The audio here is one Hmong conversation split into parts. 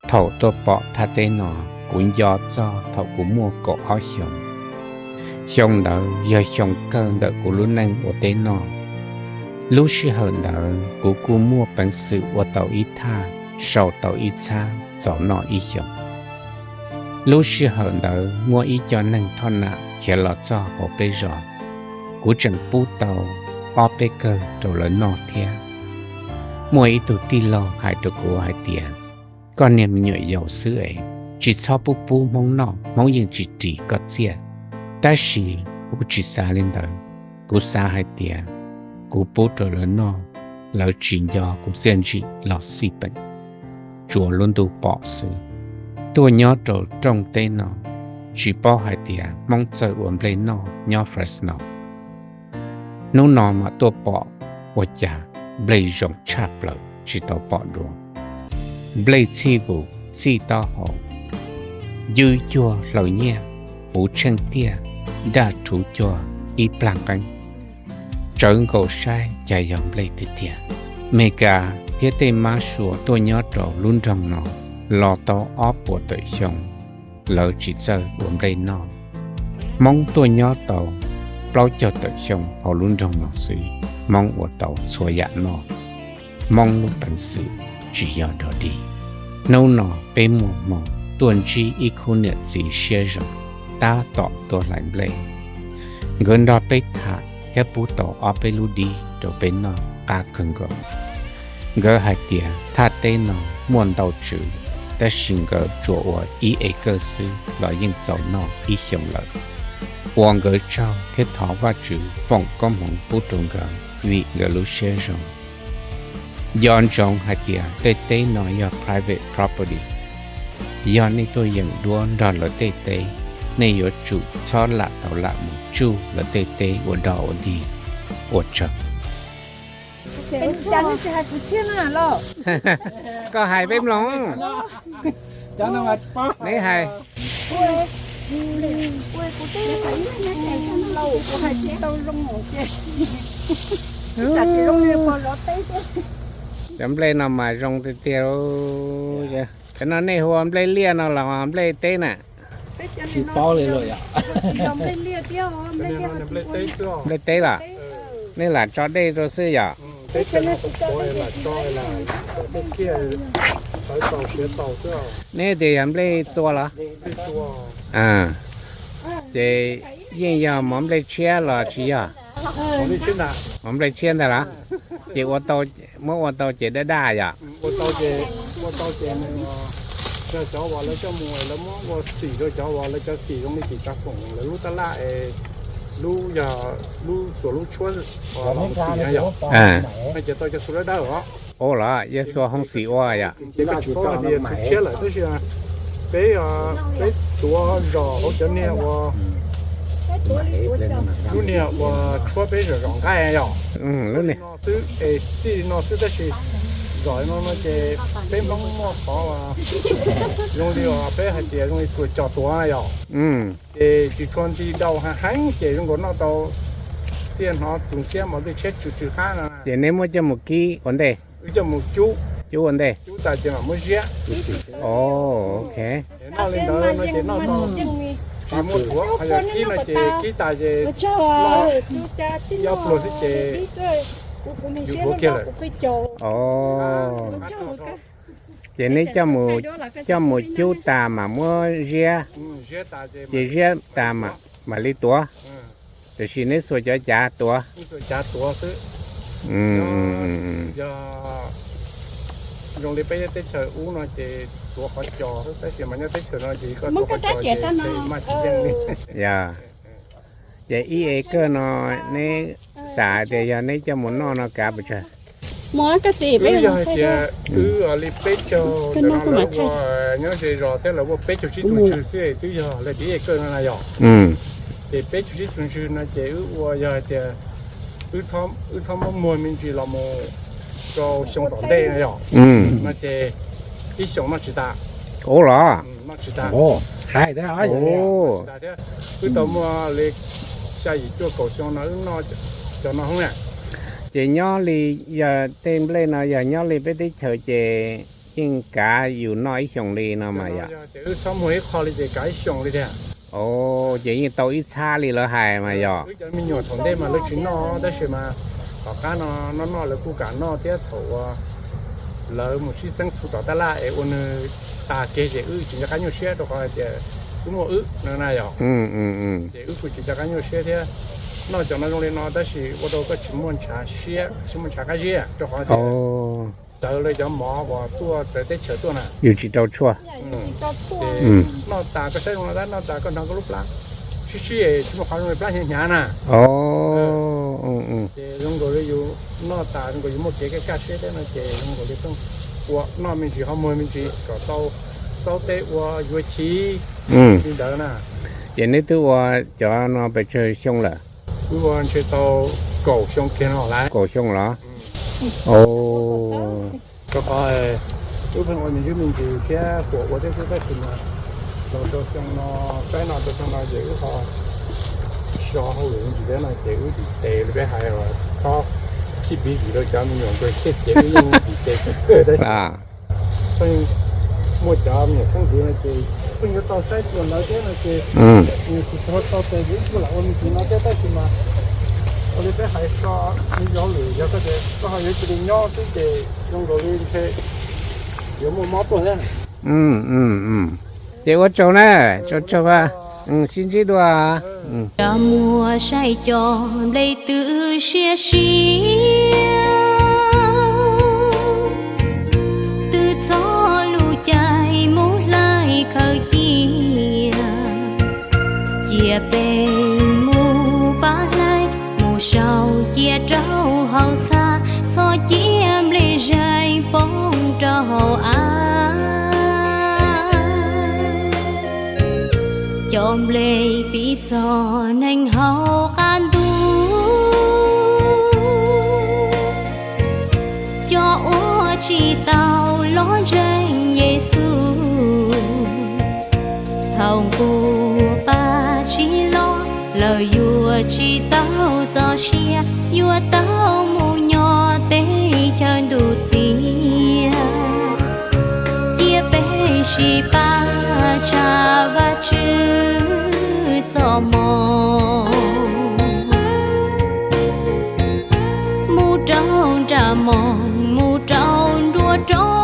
Thaum tuaj pom thaj teb no, kuv nco txog thaum kuv muaj kaum ob xyoos. Xyoo ntawd yog xyoo kawg ntawm kuv lub neej ua teb noj. Lub sij hawm ntawd kuv kuj muaj peev xwm ua tau ib thaj, sau tau ib txhab txaus noj ib xyoos. Lub sij hawm ntawd muaj ib co neeg thoj nam khiav los txog hauv peb zos, kuv tseem pub tau ob peb kawg rau lawv noj thiab. Muaj ib tug tij laug hais rau kuv hais tias, koj niag me nyuam yaus xwb es, tsis txhob pub pub Hmoob noj, Hmoob yeej tsis ris koj txiaj. Tab sis kuv tsis xav li ntawd, kuv xav hais tias kuv pub rau lawv noj, lawv tsis nco kuv txiaj ntsig los xij peem, tsuas lub ntuj pom xwb. Tuaj nyob rau rooj teb no, tsis paub hais tias Hmoob txawj ua nplej noj nyob Fresno. Hnub no mas tuaj pom, ua cas nplej zoo tshaj plaws tsis tau pom dua. Nplej txhij vus txhij taub hau, ywj cuag hlaws nyiaj, puv tsheej tiaj, daj rhuv cuag ib plag qeeb. Tsawv nkaus saib cas yog nplej tiag tiag. Meskas thiab tej mab sua tuaj nyob rau lub nroog no los tau ob puas tawm xyoo, lawv tsis txawj ua nplej noj. Hmoob tuaj nyob tau plaub caug tawm xyoo hauv lub nroog no xwb, Hmoob ua tau txhua yam noj. Hmoob lub peev xwm tsis yog dog dig. Hnub no peb muaj hmoo tuaj ntsib ib khub niam txiv siab zoo tab tom tuaj hlais nplej. Nkawd nrog peb tham thiab pub tau ob peb lub dib rau peb noj qab kawg nkaus. Nkawd hais tias thaj teb no muaj ntau tswv, tab sis nkawd tsuas ua ib acre xwb los yeej txaus noj ib xyoos lawm. Ua nkawd tsaug thiab thov Vajtswv foom koob hmoov pub rau nkawd vim nkawd lub siab zoo. Nco ntsoov hais tias tej teb no yog private property. Yog nej tuaj yeem duab nrog lawv tej teb, nej yuav tsum txhob lam tau lam mus tsuj lawv tej teb ua dog ua dig. Ua tsaug. Koj hais peb mloog. Neb hais. Cov nplej no mas zoo tiag tiag. Cov no nej hu ua nplej liaj no los nplej teb na? Tsis paub li los yom. Nplej teb los? Nej lam tso dej rau xwb yom? Neb tias yog nplej txua los? Ces yeej yog mov nplej tshiab los tsis yog? Mov nplej tshiab ntag los? Ces muab ua tau ces daj daj yom? Cov uas lawv coj mus lawv muab ua xim rau cov uas lawv cov xim zoo li tim tsav foom lawv lub tab laj es lub, lub txuas lub tshuab xim no yom. No ces tau cov xua dawb dawb os. Ua los yog xua hoob xim ua yom? Ces koj tsis paub hais tias tshiab lawm tab sis peb, peb tuav zos hauv cov niag uas, lub niag uas tshuab peb zom zaws nqaij yom. Lub no xwb es txij no xwb tab sis zom no no ces peb Hmoob muaj qhov zoo li uas peb hais tias zoo li txuas cos tuav yom. Ces tsis tshua nti dau heev heev ces zoo nkaus noj tau, thiaj hnov tus siab mos nplej tshiab tsw tsw hab no. Ces neb muab coj mus kib ua ntej? Wb coj mus cub, cub ua ntej, cub tas ces mam muab ziab. Ok. Noj li ntawd no ces noj tau, tsis muaj tuav, ho yog kib no ces kib tas ces noj ib ob pluag xwb ces yus tuav kiag lawm. Ces neb coj mus cub tas mam muab ziab, ces ziab tas mam li tuav. Tiam sis neb xuas cov cav tuav. Yog zoo li peb teb chaws ub no ces tuav qhov cos, tab sis mas nyob teb chaws no ces koj tuav qhov cos ces maj tsis yeej li. Yog, ces ib acre no neb xav tias yog neb coj mus noj no kav pes tsawg? Wb yog hais tias wb li peb caug ntawm no lawv ua nyob ze zos thiab lawv ua peb caug tsib txuas ntswg xwb twb yog li ib acre no na yom. Ces peb caug tsib txuas ntswg no ces wb ua yog hais tias wb thob muab muag me ntsis los mus rau xyoo tom ntej no yom, no ces ib xyoos noj tsis tas. Ua los? Noj tsis tas. Thiab wb tau muaj li xya yim cuaj kaum xyoo no wb noj cov no hoob na. Ces nyob li, yog tej nplej no yog nyob li peb teb chaws ces Yeej kav yus noj ib xyoos li no mas yog. Ces wb txhob muag ib qho li ces kav ib xyoos li tiag. Ces yeej tau ib txhab li lawv hais mas yog. Wb cov me nyuam thaum ntej mas lawv tsis noj tab sis mas tom qab no noj noj lawv kuj kam noj thiab. Thaum uas lawv mus sib txeeb txhu tom tab laj es ua nws tas kiag ces wb tsis nco qab nyuaj siab rau qhov hais tias wb muaj wb no na yog. Ces wb kuj tsis nco qab nyuaj siab thiab. Noj cov no zoo li no tab sis ua rau koj tsis muaj ntshav siab, tsis muaj ntshav qab ziab rau qhov tias txawv lawv cov mov uas tuaj txawv teb chaws tuaj na. Yus tsis rau tshuaj. Ces noj tas koj saib zoo no tab, noj tas koj hnov koj lub plab sib sib es tsis muaj qhov zoo li plab hnyav hnyav na. Ces zoo nkaus li yus noj tas zoo nkaus yus muaj kev kaj kaj siab thiab no ces zoo nkaus li pheej ua noj me ntsis ho muag me ntsis kom tau txaub teb ua yuav chiv li ntawd na. Ces neb twb ua cov no pes tsawg xyoo lawm? Wb ua ntshe tau kaum xyoo kiag no lawm. Kaum xyoo los? Rau qhov wb pheej ua me ntsis me ntsis thiab puas ua thiab xwb tab sis mas los rau xyoo no, saib no rau xyoo no ces wb ho so hauj lwm me ntsis thiab no ces wb tis tes li peb hais uas txhob keep busy rau cov me nyuam nkawd thiab ces wb yeej tis tes kawg tab sis pheej muaj cov me nyuam txheeb ntxiv no ces pheej yuav tau saib tus ntawd thiab no ces nws tsis tshua tau tes ces wb kuj lam ua me ntsis no thiab tab sis mas ua li peb hais so me ntsis hauj lwm yog koj tias koj ho yuav cia li nyob xwb ces zoo nkaus li ntshe yuav muaj mob tuaj thiab. Ces ua tsaug na, tsaug tsaug, sib ntsib dua. Rov muab saib cov nplej twb siab siab, twb txog lub caij mus hlais khaws cia, cia peb mus pab hlais, mus sau cia rau hauv txha, txhob cia nplej zeeg poob rau hauv av. Cov nplej piv txog neeg hauv qab ntuj, cov uas tsis tau los ntseeg Yexus, thaum nqus pa tsis los lawv yuav tsis tau txoj sia, yuav tau mus nyob teb chaws ntuj txias. Cia peb sib pab tshaj Vajtswv txoj hmoo, mus rau nram moos, mus rau nruab roob,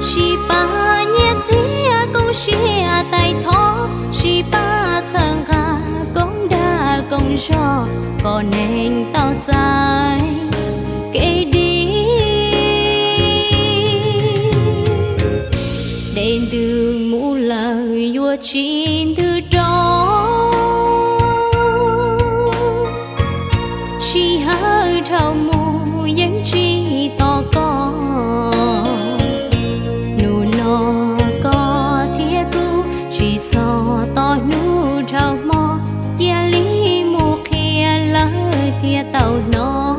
sib pab nyiaj txiag koom siab tais thov, sib pab txhawb nqa koom dag koom zog kom neeg tau txais kev dig. Dej ntws mus lawm yuav tsis ntws rov, sij hawm dhau mus yeej tsis tos koj. Hnub no koj thiab kuv tsis txhob tos hnub dhau hmo, cia li mus qhia lawv thiaj tau hnov.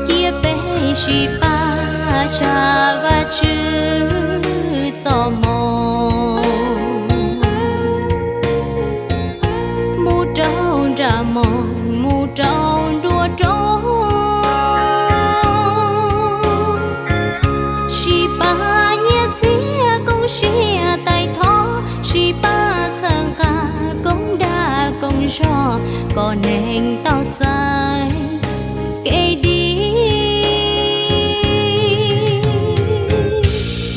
Cia peb sib pab tshaj Vajtswv txoj hmoo, mus rau nram moos, mus rau nruab roob, sib pab nyiaj txiag koom siab tais thov, sib pab txhawb nqa koom dag koom zog kom neeg tau txais kev dig.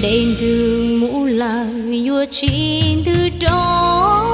Dej ntws mus lawm yuav tsis ntws rov,